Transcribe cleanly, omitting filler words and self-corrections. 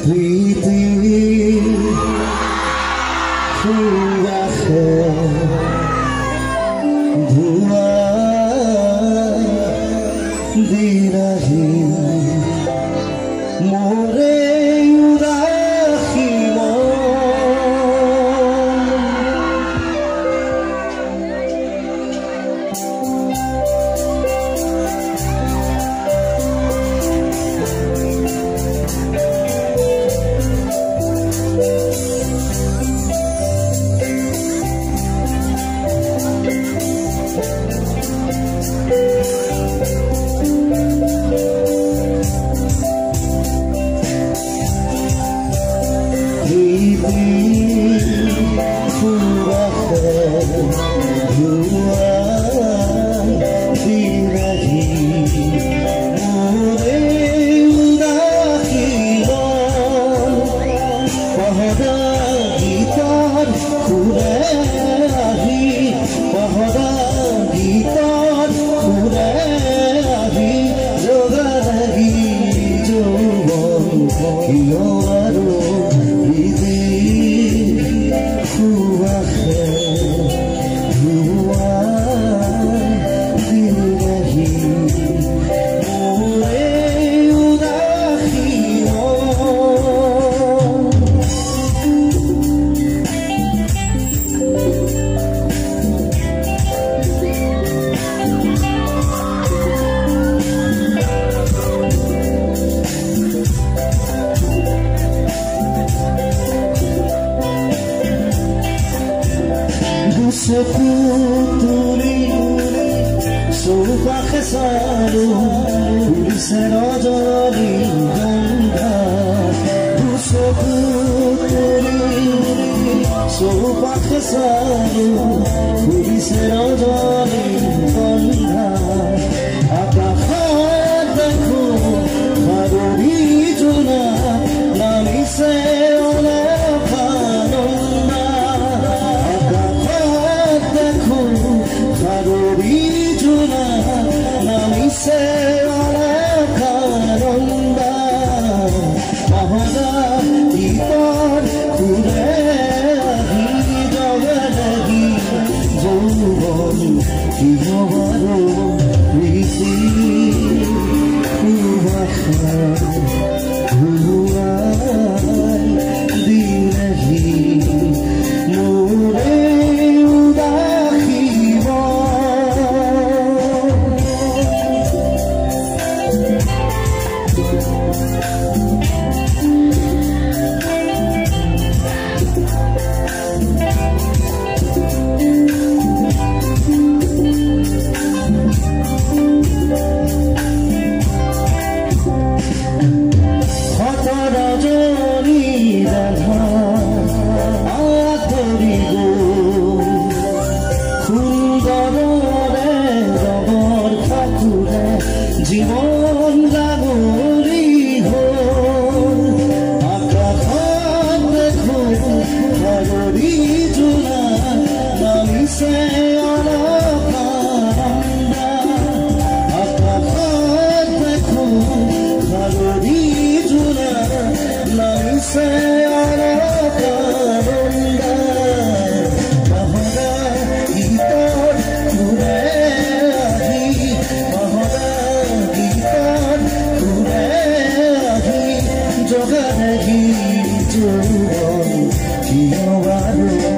প্ৰীতি সুবাসে ধোঁৱা দিলাহি মোৰে উদাসী মন। চকু তুলি চৌপাশে চালো, ফুলিছে ৰজনী গন্ধা। চকু তুলি চৌপাশে চালো, ফুলিছে ৰজনী গন্ধা। আকাশত দেখো ভাদৰী জোনা নামিছে, নামিছে অলকানন্দা। মহনা গীতৰ সুৰে আহি জগদহি যৌৱন, কিয় বাৰু প্ৰীতি সুবাসে ধুৱাই দিলেহি মোৰে উদাসী। ৰজনী আঁতৰি গ'ল, সুন্দৰৰে জগৰ ঠাকুৰে জীৱন জাগৰি হ'ল। আকাশত দেখো ভাগৰি জোনা নামিছে, অলকানন্দা। আকাশত দেখো ভাগৰি জোনা নামিছে, অলকানন্দা। মহৰা গীতৰ সুৰে আহি, মহৰা গীতৰ সুৰে আহি জগালেহি যৌৱন, কিয় বাৰু